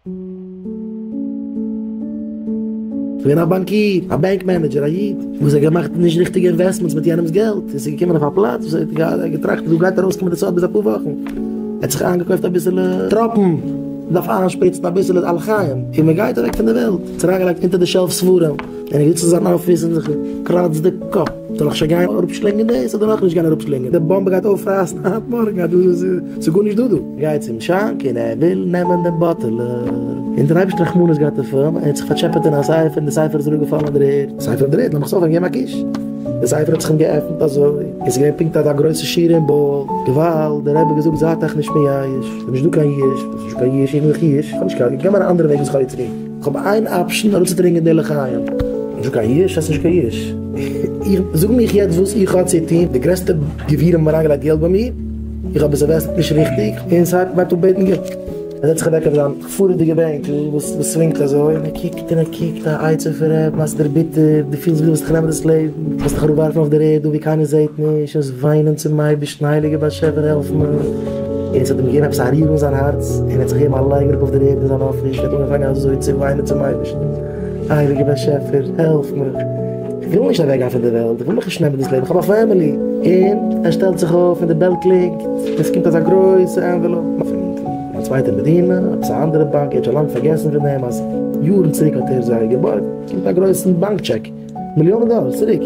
געווען א באנקיר, א bank manager, א איד, וואס האט געמאכט נישט ריכטיגע investments מיט יענעמ'ס געלט, און ס'איז געקומען אויף א פלאץ וואס ער האט געטראכט דא גייט ארויסקומען די סוד ביז אפאר וואכן. ער האט זיך איינגעקויפט אביסעלע טראפן, מ'דארף איינשפריצן אביסעלע א לחיים, און מ'גייט אוועק פון די וועלט. האט זיך אריינגעלייגט אונטער די shelf ספרים, און ער געזיצן אין זיין אפיס און זיך געקראצט די קאפ, זאל איך שוין גיין אראפשלינגען דאס אדער נאכנישט גיין אראפשלינגען? די באמבע גייט אויפרייסן היינט מארגן אז דא איז גארנישט דא דא. גייט צום שאנק און ער וויל נעמען דעם באטעלע, און דער אייבערשטער רחמנות געהאט אויף אים, ער האט זיך פארטשעפעט אין א ספר און די ספר איז אראפגעפאלן אויף דער ערד, ספר אויף דער ערד, לאמיך עס אויפהייבן געבן א קוש, די ספר האט זיך אים געעפנט אזוי, עס איז געווען פונקט אזא גרויסע שורה אין באל, געוואלד, דער רבי האט געזאגט זייט אייך נישט מייאש, ס'איז נישט דא קיין ייאוש, וואס איז נישט קיין ייאוש, איך בין דאך ייאוש, איך האב נישט קיין, געב מיר א אנדערע וועג וואס איך האב צו טון, איך האב איין option אראפצוטרינקען די לחיים, נישט דא קיין ייאוש, עס איז נישט קיין ייאוש, איך, זאג מיך יעצט וואס איך האב צו טון, די גרעסטע גבירים האבן אריינגעלייגט געלט ביי מיר, איך האב עס invest ט נישט ריכטיג, און ס'הייבט מ'הייבט אן בעטן געלט. ער זעצט זיך אוועק אויף זיין פארעדיגע בענקל וואס וואס סווינגט אזוי, און ער קוקט און ער קוקט, א עצה פון רבי'ן, אז ס'איז דיר ביטער, דו פילסט ווי דו ווילסט דיך נעמען דאס לעבן, ווילסט דיך אראפווארפן אויף דער ערד דא ווי קיינער זעט נישט, און וויינען צום אייבערשטן, הייליגער באשעפער העלף מיר. און ס'האט אים געגעבן עפעס א ריר אין זיין הארץ, און ער האט זיך געגעבן א לייג אראפ אויף דער ערד אין זיין אפיס, ער האט אנגעפאנגען אזוי צו וויינען צום אייבערשטן, הייליגער באשעפער העלף מיך, איך וויל נישט אוועקגיין פון די וועלט, איך וויל מיך נישט נעמען דאס לעבן, איך האב א family. און ער שטעלט זיך אויף און די bell קלינגט, און עס קומט אזא גרויסע envelope פון א צווייטע מדינה, עפעס א אנדערע באנק, ער האט שוין לאנג פארגעסן פון דעם אז יארן צוריק האט ער זיי געבארגט, קומט א גרויסן באנק טשעק, מיליאנען דאלער צוריק.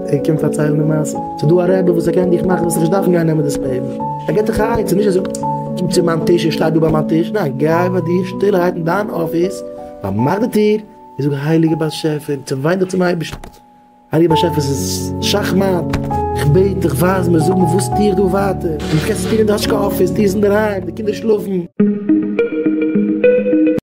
ער קומט פארציילן די מעשה, ס'איז דא א רבי וואס ער קען דיך מאכן זאלסט זיך נישט דארפן גיין נעמען דאס לעבן, ער געבט דיך א עצה, נישט ער זאגט קום צו מיין טיש און שטיי דא ביי מיין טיש, ניין, גיי ביי דיר שטילערהייט אין דיין אפיס, פארמאך די טיר, איך זאג הייליגער באשעפער, צעוויין דיך צום אייבערשטן, הייליגער באשעפער ס'איז שאך מאט, איך בעט דיך ווייז מיר, זאג מיר וואס טו איך דא ווייטער, און איך קען עס טון אין די השקעה אפיס, טו עס אינדערהיים, די קינדער שלאפן.